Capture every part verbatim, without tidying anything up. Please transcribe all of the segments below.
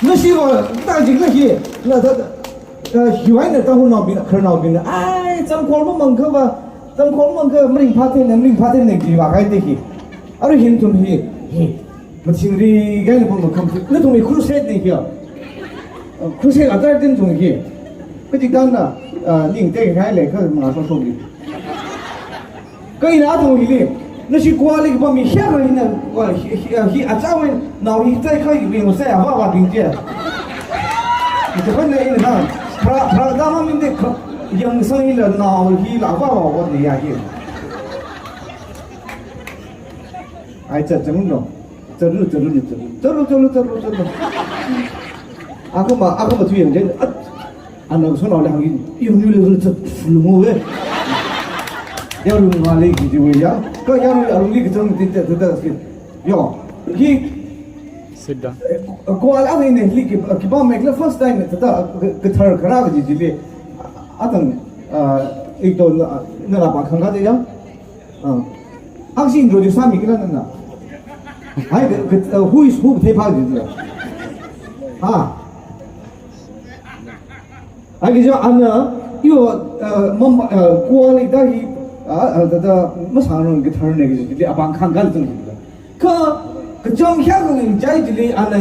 Nashiva, ta jik nashi, na ta, ta, uh, hiwai na ta hu nao bin, khar nao bin, ai, Tangkhul mamang kava, Tangkhul mamang kava, maringphā thei na, maringphā thei na, jiva kai te hi. Aru hin tum hi, hi, machingri kai na pang makam hi, nathum hi crusade ni hi. Uh, crusade atar din tum hi. Kaji dan na, uh, ning te kai le, ka ma so so ni. Kha ina athum hili, nashi kuali kapam mi hiya kha ina, wa, hi, hi, hi, achawen, nao hi tai khai bing sai ava va bing je. Ita kan ina ha, pra, pra dama min de kha, yang sang ila nao hila ava va va ne ya hi. Ai cha chang no. Charu, charu, charu. Charu, charu, charu, charu. Aku ma, aku ma tu yang je. At, Ana kasonao le hāngi, "Iwui le zat fulu mo ve." Yarui ngale ki ji ve ya. Ka yarui arui ki zang ti ti ti ti. Yo, ki sit down. Ko ala ni ne li ki ki ba mek le first time ti ta ka thar khara ji ji le. Atang, ah, ik to na na la ba khang ka de ya. Ah. Aksi introduce sāmi kila nana. Hai, ke, ke, uh, who is who, thei pha ji. Ha. Ai, ke jo ana, yo, uh, mam, uh, kuali da hi, ah, ah, da, da, masang rong guitar ne ji, ji, abang khang gal zung ji. Ka, kachang kya ko in jai ji le ana,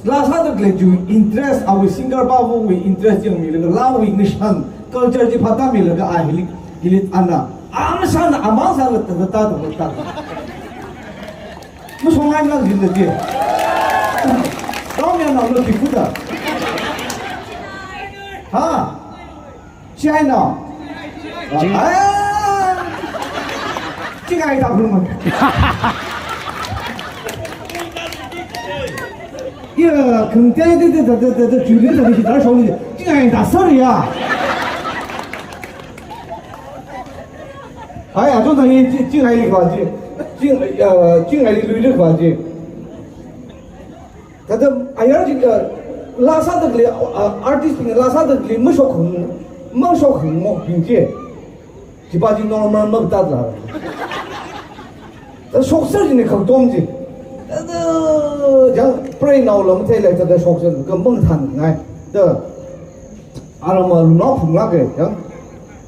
la sa da le ju interest, awui singer ba wui interest yang mi le, la wui nishan, culture ji phata mi le ka a hili, hili ana. Amsāna, amsāna, ta, ta, ta, ta, ta. Mashungai na jin da je. Dom ya na lo ki kuda. Ha. China. Ching- Ah. Chingai ta pun. Ya, kung te te te te te te te, juli ta ki ta shong ni. Chingai ta, sorry ya. Ai, achon thang hi, chi, chingai li kva chi. Chi, ah, chingai li lui li kva chi. Thāda, ayar chi, ah, la sāda le, ah, artist bing la sāda le, mashok hang, mashok hang mo bing chi. Chi pa chi normal mak ta la. Thāda shok sā chi ne khang tom chi. Thāda, jang, pray now lo, mathei le, thāda shok sā, ka mang than ngai. Thāda, Arama lumlao phunglāk e, ya.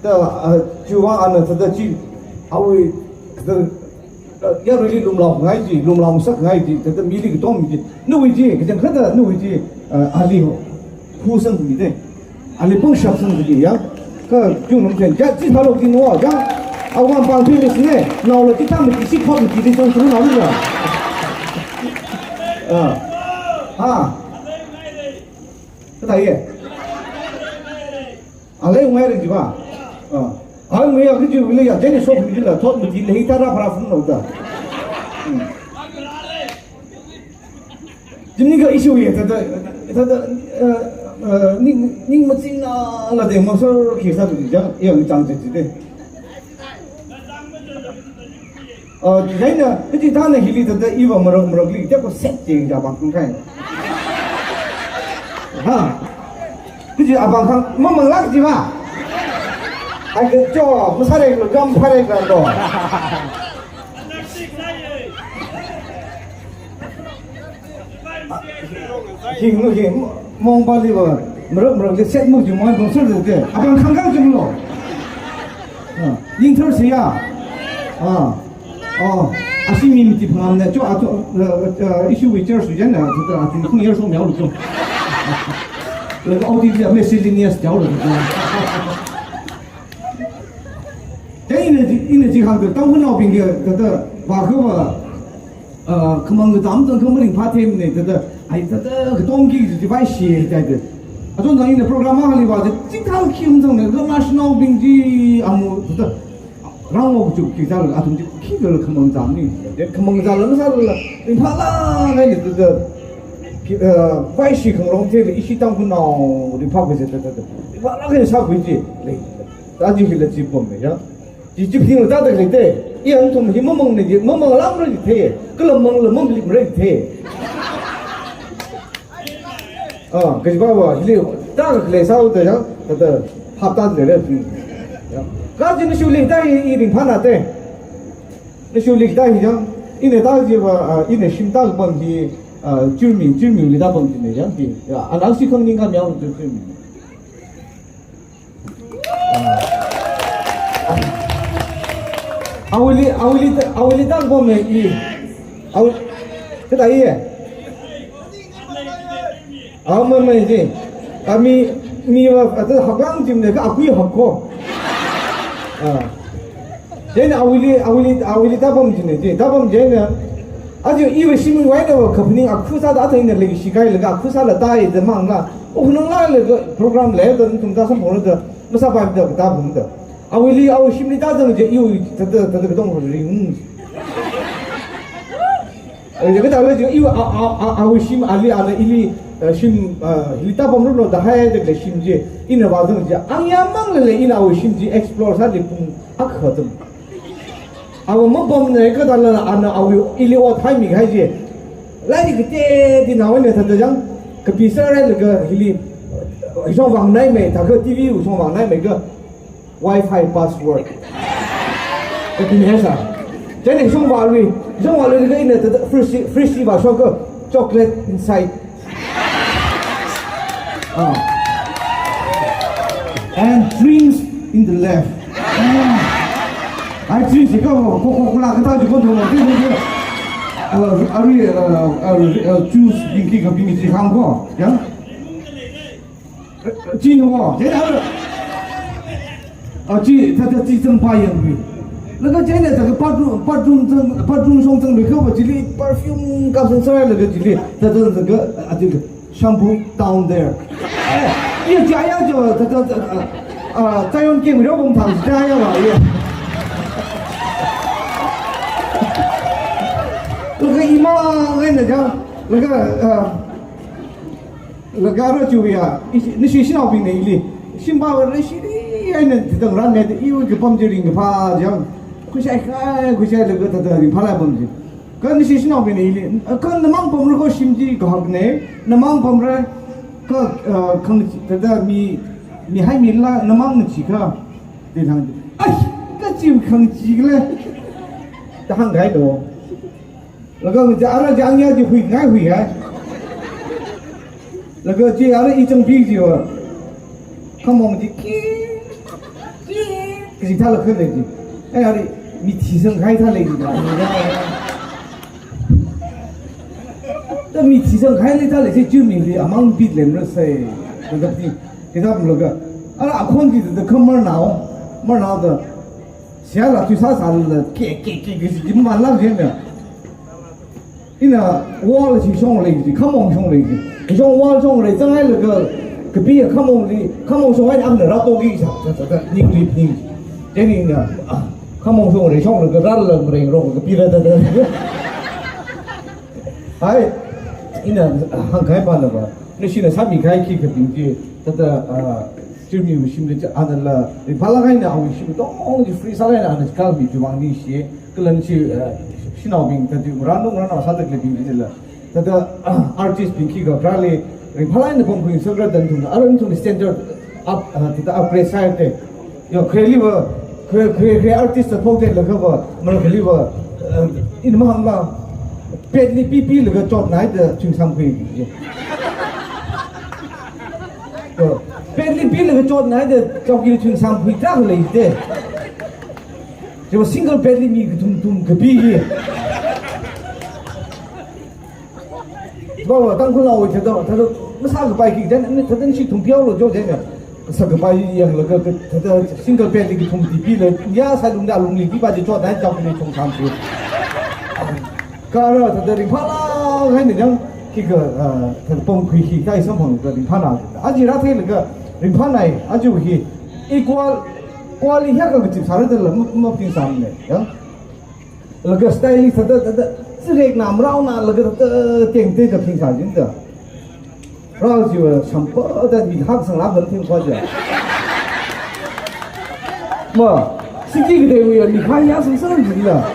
Ta, ah, chiwui vang ana thāda chi, awui, thāda, ah, yaruili lumlao ngai chi, lumlao masak ngai chi, thāda mili katom chi. Nawui chi, kachangkhatta nawui chi, ah, ali ho. Hu sang mi de. Ali pung shap sang mi ya. Ka chung nung chen, ja, chi thalo chi no, ya. Awang pang pi mi sine, nao lo chi tam mi chi, si khop mi chi, di chung chung nao lo. Ah. Ha. Kathā ye? Alei ngai re jiva. Ah. Ai, mi ya kaji le ya, jeni shok mi la, thot mi le, hita ra phara phun lo da. Hmm. Jimni ka issue ye, thāda, thāda, eh, eh, ning, ning machina la de, masar ki sa tu jang, ya, jang je de. Ah, chieina, kachi thāna hili thāda iva marak marakli, teko set je ja bang kung kai. Ha. Kachi abang kang, mamang lak jiva. Ai ke cho, masare lo, jam phare lo do. King lo king, mong ba li ba, marak marak li set mu jing mo, bang sur de. Abang kang kang jing lo. Ah, ning thar siya. Ah. Oh, ashi mi miti phangam ne, cho, ah, cho, eh, eh, issue wui church su jan na, cho, ah, tin khung yer so miao lo cho. Laga audience ya miscellaneous jao lo cho. Then ina ji, ina ji hang de, tang hun nao bing de, de, de, ba ko ba. Ah, khamang kazam zang kha maringphā them ne, thāda, ai, thāda, katom ki ji vai shi, thāda. Achon thang ina program ma li va, ji thal kim zang ne, kha national bing ji, amu, thāda, rang mo chu ki zang, athum ji, ki zang khamang zam ni. De khamang zam la, sa la, ringphā la, ngai ni, thāda. Ki, eh, vai shi khangarong the, ishi tang khu nao, ringphā khu ji, thāda, thāda. Ringphā la, ngai sa khu ji, le. Ta ji hi la ji pom ne, ya. Chi chi phing ta ta le te. I an tum hi mamang ne ji, mamang lam re ji the. Kala mang la mang lim re ji the. Ah, kaji ba ba, hili, ta ka le sa u ta ya, ta ta, hap ta le re phing. Ya. Ka ji ni shu li ta i, i ring pha na te. Ni shu li ta hi ya. I ne ta ji ba, ah, i ne shim ta bang hi, Ah, Chirmi, Chirmiwuili tāpam china, yangpi. Ya, ana ashi khangning kha miao Chirmi. Ah. Awuili, awuili, awuili tāpam e i. Awu, kathā i e? Ah, mamai chi. Ami, miva, ata haklang chimne kha akui hakko. Ah. Chieina awuili, awuili, awuili tāpam china chi. Tāpam chieina, aja iva shimwui eina va kaphaning akhu sāda athang eina leikashi kahailaga akhu sāla tāi da mangla. Oh, nang lailaga program leida nathum tāsamphangda, masāpaimada katāpamda. Awuili, awui shimli tāzang chi, iwui thāda, thāda katong ring. Aja kathāla chi, iwui, a, a, a, awui shim, ali, ana, ili, eh, shim, eh, hili tāpamralo da haida khalei shim chi, ina vāzang chi, angyāmang lele ina awui shim chi explore sāli pung akha tam. Awui mapamna kathāla ana awui ili ot haimi kahai chi. Lairik kateonaowui eina thāda chang, kapi sārailaga hili, shongvāngnai mei, thākha T V shongvāngnai mei kha, Wi-Fi password. Kapina sā. Chieina shongvālui, shongvāluilaga ina thāda fridge, fridge vāshoka chocolate inside. Ah. And drinks in the left. Ah. Ai drinks kha Coca-Cola kathā chi ko thong, thong, thong. Uh, arui, uh, uh, uh, juice bing khi kaping chi khangko. Ya? China wo, chieina, ah, chi, thāda chi zangpai yangwui. Laga chieina thākha bathroom, bathroom zang, bathroom shong zangluikha va chili perfume kapsang sārailaga chili, thāda thākha, ah, chili shampoo down there. Eh, iya chaya jo, thāda, thāda, ah, ah, Zion King ro bom thang chaya wa, iya. Laga ima ngai na ja, laga, ah, Laga ara chiwui ya, ishi, nashi shanaobingna ili, shimba va nashi ri eina thāda ngarānmida, iwui kapam chi ringkaphā chang, khuishai khai, khuishailaga thāda ringphālāk pam chi. Kha nashi shanaobingna ili, kha namang pamra ko shim chi kahakna, namang pamra, kha, eh, khang, thāda mi, mihaimila, namangna chi kha, da hāng, ai, kachi khangachee khala, da hāngkahai do. Laga chi ara chi angya chi huingai huihai. Laga chi ara i changpi chi va. Khamong chi ki, ki, kaji thālāk khalei chi. Ai ara mithi sangkahai thālei chi. Da mithi sangkahaili thālei chi Chirmili amang bit lemra sai. Laga chi, kizam laga. Ara akhon chi da khamar nao, mar nao da. Seihā la tui sāsāla, ke, ke, ke, ke, chi manlāk jina. Ina wall chi shonglei chi, khamong shonglei chi. Shong wall shonglei, zanghailaga, kapi khamongli, khamong shonghai āngna rātoki sā, sā, sā, sā, ning tui ning. Chieina ina, ah, khamong shonglei, shonglaga, rāla, mreng rong, kapi rā, da, da, da. Hai, ina, ah, hāngkahai pāna va. Nashina sāmikahai khi kaping chi, thāda, ah, Chirmiwui shimli chi, anala, ringphālāk eina awui shim tong chi free sālāk eina ana kal mi chiwui vang ningshi, kala nashi, ah, shanaobing thāda, rānung rānao sāda khaleibing chila. Thāda, ah, artist bing khikha, rāli, ringphālāk eina pamkhui sākra da nathum, ara nathum standard up, ah, thāda upgrade sāya te. Yo, khareli va, khare, khare, khare artist ta phokteklaga va, mara khareli va, eh, ina mahāngla, petli pipilaga chotnai da chungsam khui. Yo, petli pilaga chotnai da chowkili chungsam khui ta khalei te. Chiva single petli mi kathum thum kapi hi. Bawa, Tangkhulnaowui thāda, thāda, masākapai khi, then, thāda nashi thum pihaolo jo, then, sākapai yanglaga, thāda, single petli kathum tipila, ya sālungda lungli, pipa chi chotnai, chowkili chungsam khui. Kha ara, thāda, ringphālāk eina yang, khikha, ah, thāda, pamkhui khikha, i samphanglaga, ringphāna. Aja rātheilaga, ringphānai, aja hi, equal, equal hi hiyākha kachip sāra dala, ma, maphingsāmana, ya. Laga style thāda, thāda, tsirekna, maraona, laga thāda, tengteng kaphingsā jida. Rao chiva, sampa da mi hak sang lap dan thing kwa ja. Ma, siki kadeiwui ya, mi khai ya sang sang jida.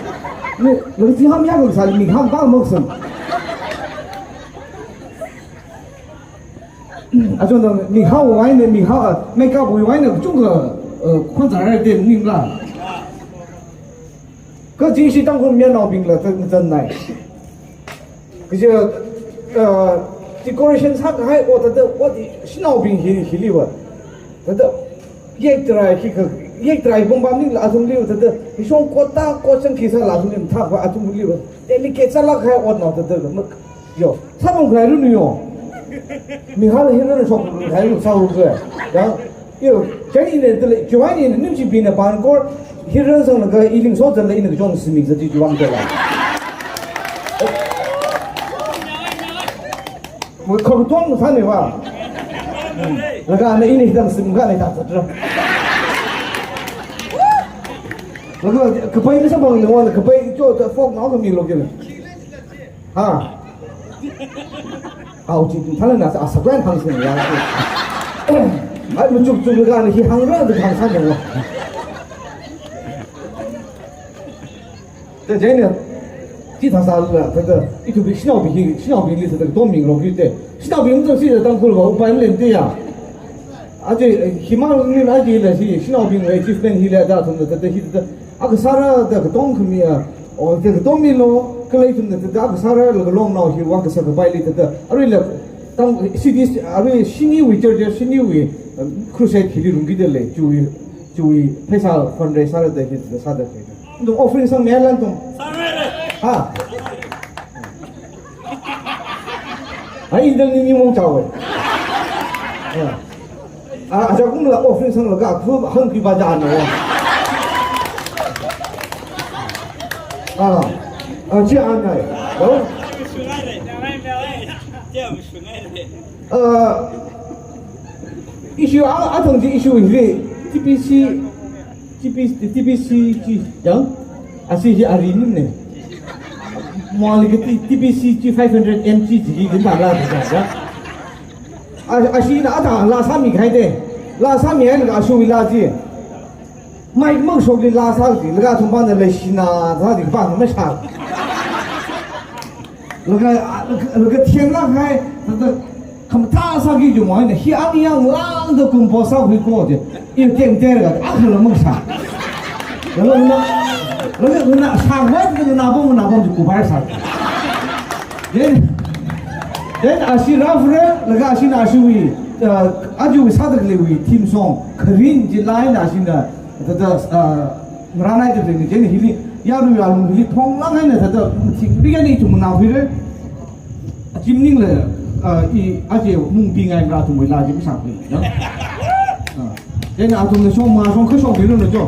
Ni, laga chi ham ya kang sā, mi hak ba mok sang. Achon da, mi hao wai ne, mi hao, makeup wui wai ne, chungkha, eh, khon zāra de ningla. Kha jingshi Tangkhul mayarnaobingla zan, zannai. Kaja, Uh, decoration sākahai ot thāda, ot hi shanaobing hi, hiliva. Thāda, yek tharai hi ka, yek tharai bang bam ningla athumliva thāda, hi shong kota, kotchang khi sāla athumli mathāva athumliva. Delicate sālāk kahai otnao thāda, mak, yo, sāpam khalei runu yo. Mihal hi run shok, hai run sāu kha. Ya, yo, chai ina thāda, chiwui eina nimchibingna pankor, hi run sanglaga ili ngaso zatla ina kachon simi zati chiwui eina thāda. Mo khong tong sāni va. Hmm. Laga ana ini hidang sim ga ni ta tatra. Laga kapai ni sabang ni wan kapai cho ta fok na kami lo kina. Ha. Au chi thala na sa saklan hang sin ya. Ai mo chuk chuk laga ni hi hang ra da hang san ya. Thāda chieina, chi thāsāla, thāda, ithumwui shanaobing hi, shanaobingli thāda katom ming lo kite. Shanaobing machang si thāda Tangkhulva upai malei te ya. Aja, eh, himang ni aja la si, shanaobingwui achievement hila da thāda, thāda, hi thāda. Akha sāra da katom khami ya, o, da katom milo, kala ithumna thāda, akha sāra la kalongnao hi vang kasā kapaili thāda. Aruila, tang, C D C, arui shiniwui church, shiniwui, um, crusade hili rung kida lei, chiwui, chiwui, pheisā fundraise sāra da hi thāda sāda khalei. Nung offering sangmihaira nung. Ha. Ai, indang ni ni mong chawe. Ya. A, aja kungla offering sanglaga khu hangkhi ba ja no. A. A, chi anai. Lo. A, issue a, athang chi issue hi T P C, T P C, T P C chi yang, ashi hi ari ning ne. Mali ka T-, T P C chi five hundred M chi chi hi kin ta la ta ya. A, ashina ata la sāmi khai de. La sāmihai ka ashu la chi. Mai mang shokli la sā chi, laga thumpa na leishina, za di pa na masha. Laga, laga thiam la khai, ta, ta, khamathā sāki ju mo, hi ani yang lang da kumpo sākhui ko je. I tem ter ga, akha la mangsā. Laga na, laga na, sākhavai na bom, na bom ju kubai sā. Then, then ashi rafre, laga ashina ashiwui, uh, aja sāda khaleiwui theme song, Kharing chi laina ashina, thāda, uh, ngaranhaida khalei ni, chieina hili, yarui yarui hili thonglang haina thāda, thik, bigani ithum nao hire. Achim ningla, ah, i, aja mung pingai mara thumwui la chi masākhui, ya. Ah. Chieina athumna shong ma shong kha shong bilu na cho.